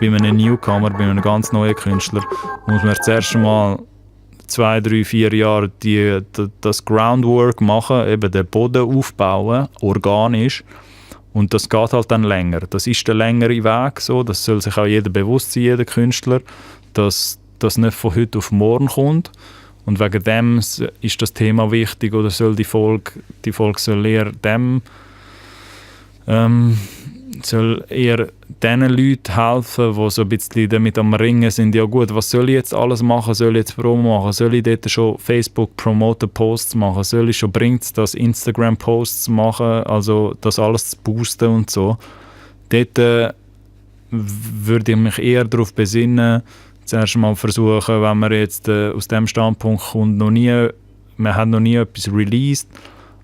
Bei einem Newcomer, bei einem ganz neuen Künstler, muss man zuerst mal 2, 3, 4 Jahre das Groundwork machen, eben den Boden aufbauen, organisch. Und das geht halt dann länger. Das ist der längere Weg, so. Das soll sich auch jeder bewusst sein, jeder Künstler, dass das nicht von heute auf morgen kommt. Und wegen dem ist das Thema wichtig, oder soll die Folge soll eher dem soll eher den Leuten helfen, die so ein bisschen damit am Ringen sind. Ja gut, was soll ich jetzt alles machen? Soll ich jetzt Promo machen? Soll ich dort schon Facebook promoten, Posts machen? Soll ich schon, bringt es das, Instagram-Posts machen? Also das alles zu boosten und so. Dort würde ich mich eher darauf besinnen, zuerst mal versuchen, wenn man jetzt aus dem Standpunkt kommt, man hat noch nie etwas released,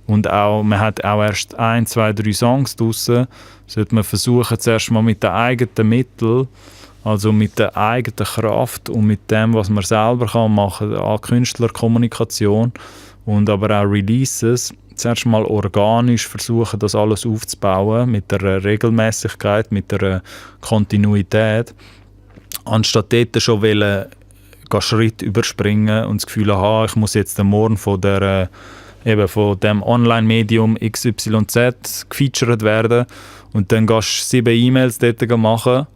und auch, man hat auch erst 1, 2, 3 Songs draussen, sollte man versuchen, zuerst mal mit den eigenen Mitteln, also mit der eigenen Kraft und mit dem, was man selber kann machen kann, an Künstlerkommunikation und aber auch Releases, zuerst mal organisch versuchen, das alles aufzubauen, mit der Regelmäßigkeit, mit der Kontinuität, anstatt dort schon Schritt überspringen und das Gefühl haben, ich muss jetzt morgen von dem Online-Medium XYZ gefeatured werden und dann gehst du 7 E-Mails dort machen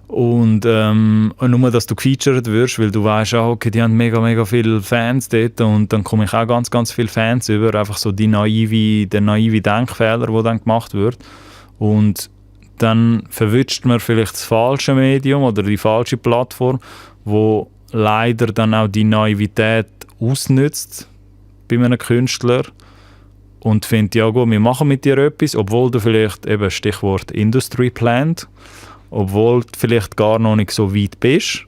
und nur, dass du gefeatured wirst, weil du weißt, okay, die haben mega, mega viele Fans dort und dann komme ich auch ganz, ganz viele Fans über, einfach so der naive Denkfehler, der dann gemacht wird, und dann verwünscht man vielleicht das falsche Medium oder die falsche Plattform, wo leider dann auch die Naivität ausnützt bei einem Künstler und findet, ja gut, wir machen mit dir etwas, obwohl du vielleicht, eben Stichwort Industry plant, obwohl du vielleicht gar noch nicht so weit bist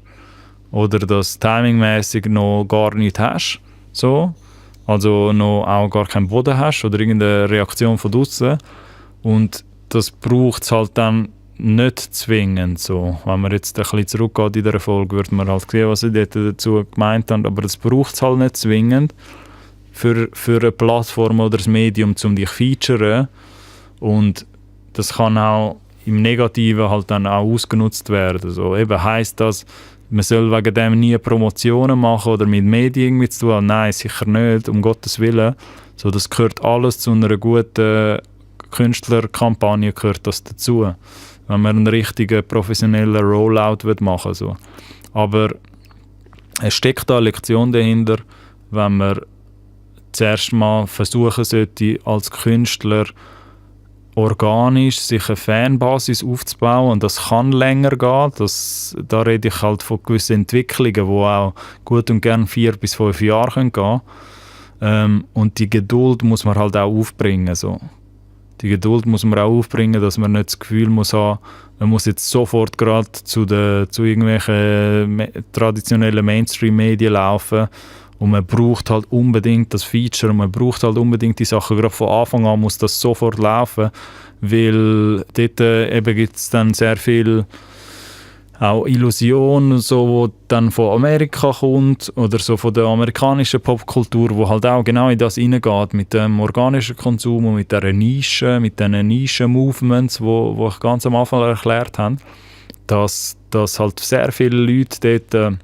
oder das timingmäßig noch gar nicht hast, so, also noch auch gar keinen Boden hast oder irgendeine Reaktion von draussen, und das braucht es halt dann nicht zwingend so. Wenn man jetzt ein bisschen zurückgeht in dieser Folge, wird man halt sehen, was ich dort dazu gemeint habe, aber das braucht es halt nicht zwingend für eine Plattform oder ein Medium, um dich zu featuren, und das kann auch im Negativen halt dann auch ausgenutzt werden. So, eben heisst das, man soll wegen dem nie Promotionen machen oder mit Medien irgendwie zu tun. Nein, sicher nicht, um Gottes Willen. So, das gehört alles zu einer guten Künstlerkampagne, gehört das dazu, wenn man einen richtigen professionellen Rollout machen will. So. Aber es steckt da eine Lektion dahinter, wenn man zuerst mal versuchen sollte, als Künstler organisch sich eine Fanbasis aufzubauen, und das kann länger gehen. Da rede ich halt von gewissen Entwicklungen, die auch gut und gern 4 bis 5 Jahre gehen können. Und die Geduld muss man halt auch aufbringen. So. Die Geduld muss man auch aufbringen, dass man nicht das Gefühl muss haben, man muss jetzt sofort gerade zu irgendwelchen traditionellen Mainstream-Medien laufen, und man braucht halt unbedingt das Feature, man braucht halt unbedingt die Sachen, gerade von Anfang an muss das sofort laufen, weil dort eben gibt es dann sehr viel auch Illusion, so, wo dann von Amerika kommt oder so von der amerikanischen Popkultur, wo halt auch genau in das hineingeht, mit dem organischen Konsum und mit dieser Nische, mit diesen Nischen-Movements, wo ich ganz am Anfang erklärt habe, dass halt sehr viele Leute dort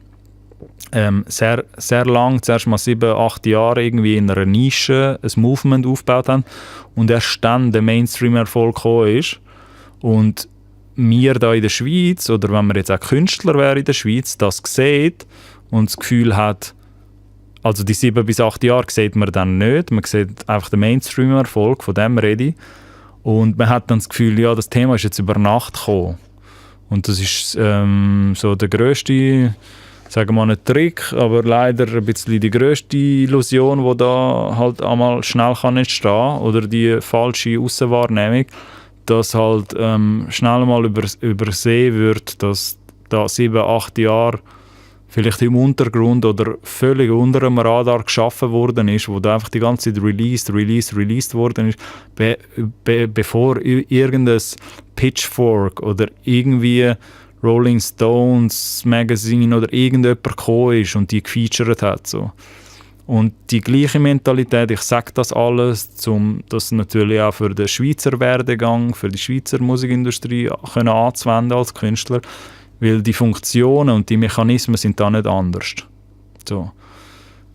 sehr, sehr lang, zuerst mal 7, 8 Jahre irgendwie in einer Nische ein Movement aufgebaut haben und erst dann der Mainstream-Erfolg gekommen ist. Und wir da in der Schweiz, oder wenn man jetzt auch Künstler wäre in der Schweiz, das sieht und das Gefühl hat, also die 7 bis 8 Jahre sieht man dann nicht, man sieht einfach den Mainstream-Erfolg, von dem rede ich. Und man hat dann das Gefühl, ja, das Thema ist jetzt über Nacht gekommen. Und das ist so der grösste, sagen wir nicht Trick, aber leider ein bisschen die grösste Illusion, die da halt einmal schnell kann entstehen, oder die falsche Aussenwahrnehmung, dass halt schnell mal übersehen wird, dass da 7, 8 Jahre vielleicht im Untergrund oder völlig unter dem Radar geschaffen worden ist, wo da einfach die ganze Zeit released worden ist, bevor irgendein Pitchfork oder irgendwie Rolling Stones Magazine oder irgendjemand gekommen ist und die gefeatured hat. So. Und die gleiche Mentalität, ich sage das alles, um das natürlich auch für den Schweizer Werdegang, für die Schweizer Musikindustrie können anzuwenden als Künstler, weil die Funktionen und die Mechanismen sind da nicht anders. So.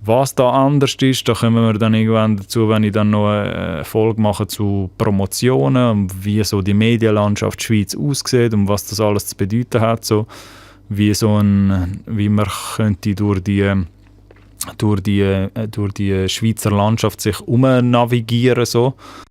Was da anders ist, da kommen wir dann irgendwann dazu, wenn ich dann noch eine Folge mache zu Promotionen und wie so die Medienlandschaft Schweiz aussieht und was das alles zu bedeuten hat, so wie man könnte durch die Schweizer Landschaft sich navigieren so.